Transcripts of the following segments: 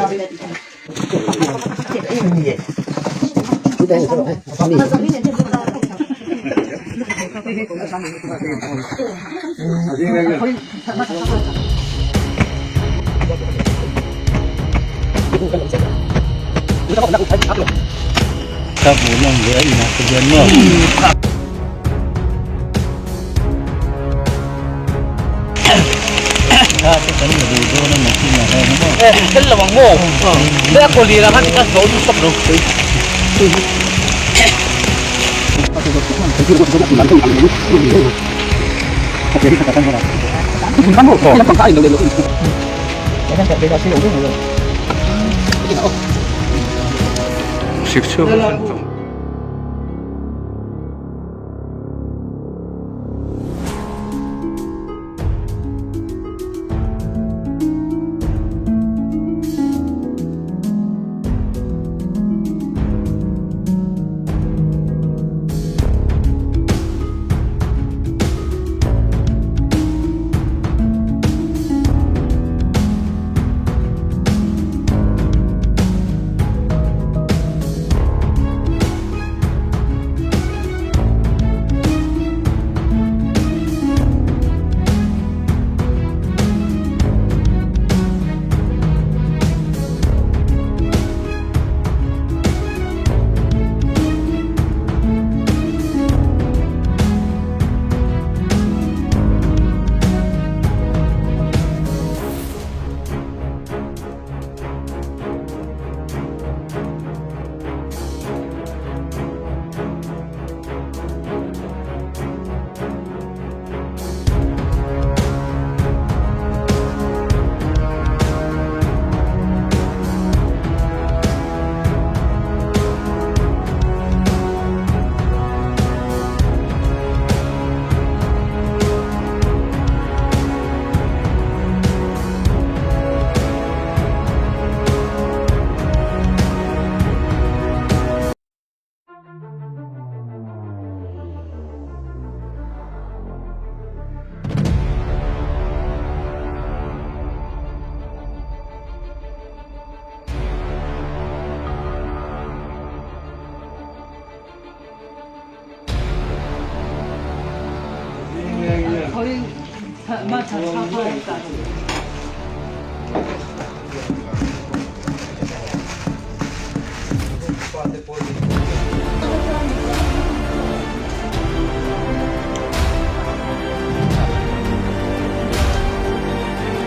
Ka hmuh nawm ve a inah te hian maw. Kha te kan la duh dawn a nakin ah hian maw. Eh thil lo ang maw le a kawli lah khan tikhan zo lu stop lo.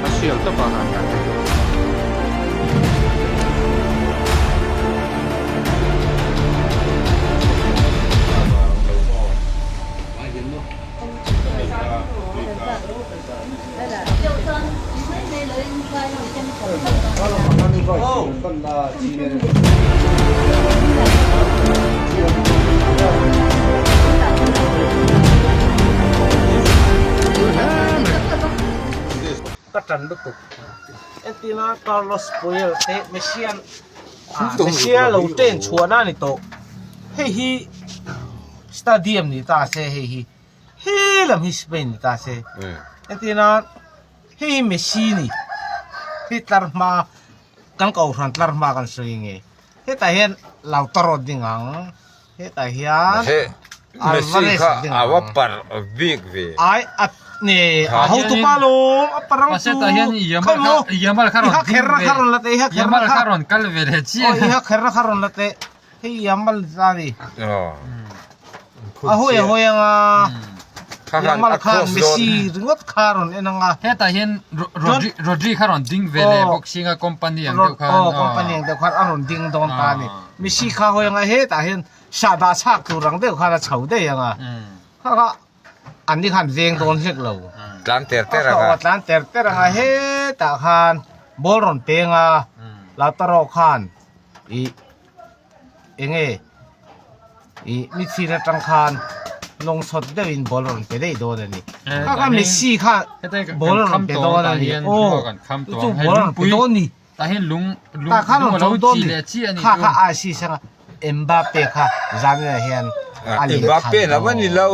A sial tawp a han kan Ka ṭan lutuk. Entirna Carlos Puyol te Messi-a'n Messi-a lo ṭen chhuahna a ni tawh. Hei hi stadium ni ta se hei hi. He lam hi Spain ni ta se entirna hei hi Messi ni hei tlar hma kan kohhran tlar hma kan sawi nge hetah hian Lautaro ding ang hetah hian Alvarez ding ang ai a ne a hotupa lawm a parang chu khawi maw i ha kher a kha rawn la teh i ha kher a kha i ha kher a kha rawn la teh. Hei Yamal ta ni. A hawi a hawi anga. Yamal khan Messi ringawt kha rawn en anga. Hetah hian Rodri Rodri kha rawn ding ve leh bawk singa company ang deuh khan. Aw company ang deuh khan a rawn ding dawn ta ni. Messi kha hawi anga hetah hian sahdah chhak tur ang deuh khan a chho daih anga. Kha kha an ni khan veng dawn hlek lo. Tlan ter ter anga. Aw tlan ter ter anga hetah khan ball rawn peng a Lautaro khan ih enge ih midfield atang khan lawng chawt deuh in ball a rawn pe daih dawn a ni kha kha Messi kha ball a rawn pe dawn a ni aw chu chu ball a rawn pe dawn ni tah khan rawn chawm dawn ni kha kha a assist anga Mbappe kha zan inah hian. A leh Mbappe thal na va ni lo.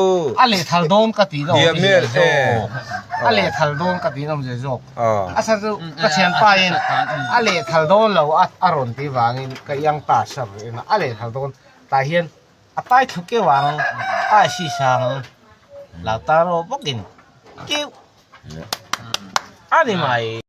A leh thal dawn ka tih na awm Yamal, zia zawk. eh. A leh thal dawn ka tih na awm zia zawk. Aw. A chhan chu ka thianpa in a leh thal dawn lo a a rawn tih vangin ka iang ta sar rih a, a leh thal dawn tah hian a tai thlu keuh ang a assist ang Lautaro bawkin keuh a ni mai.